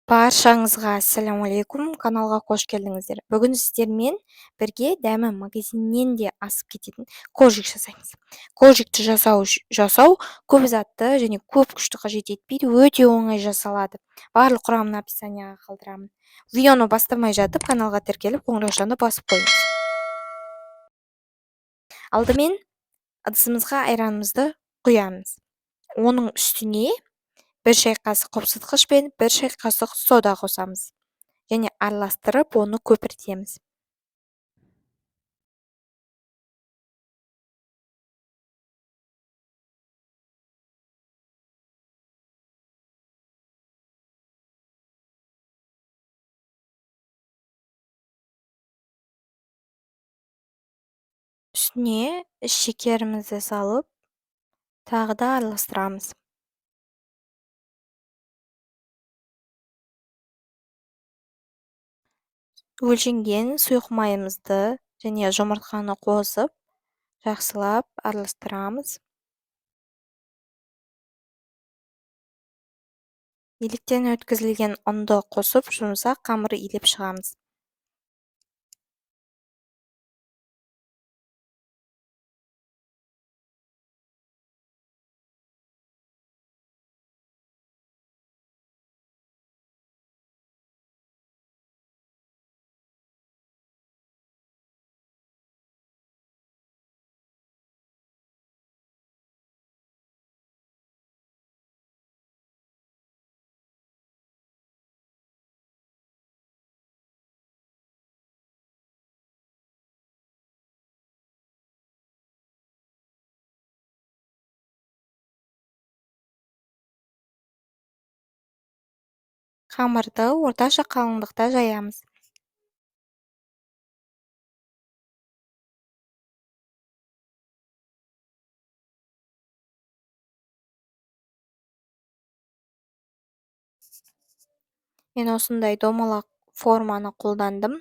Баршаңызға ассалаумағалейкум, каналға қош келдіңіздер. Бүгін сіздермен бірге дәмі магазиннен де асып кететін коржик жасаймыз. Коржикті жасау көп затты және көп күшті қажет етпейді, өте оңай жасалады. Барлық құрамын описанияға қалдырамын. Видеоны бастамай жатып каналға тіркеліп, қоңыраушаны басып қойыңыз. Алдымен ыдысымызға айранымызды құямыз. Оның үстіне 1 шай қасық қопсытқыш пен 1 шай қасық сода қосамыз және араластырып оны көпіртеміз. Үстіне шекерімізді салып, тағы да араластырамыз. Өлшенген сұйық майымызды және жұмыртқаны қосып, жақсылап араластырамыз. Електен өткізілген ұнды қосып, жұмсақ қамыр илеп шығамыз. Қамырды орташа қалыңдықта жаямыз. Мен осындай домалақ форманы қолдандым.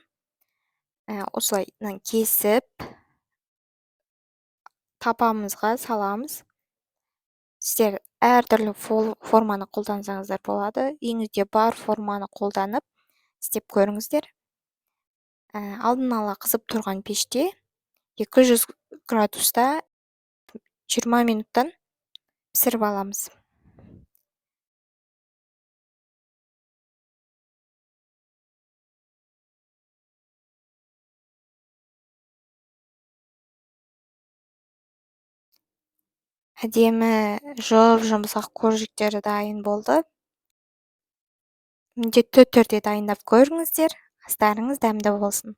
Осылай кесіп, тапамызға саламыз. Сіздер әртүрлі форманы қолдансаңыздар болады. Үйіңізде бар форманы қолданып, істеп көріңіздер. Алдын ала қызып тұрған пеште 200 градуста 20 минуттан пісіріп аламыз. Әдемі жұп-жұмсақ коржиктері дайын болды. Міндетті түрде дайындап көріңіздер. Астарыңыз дәмді болсын.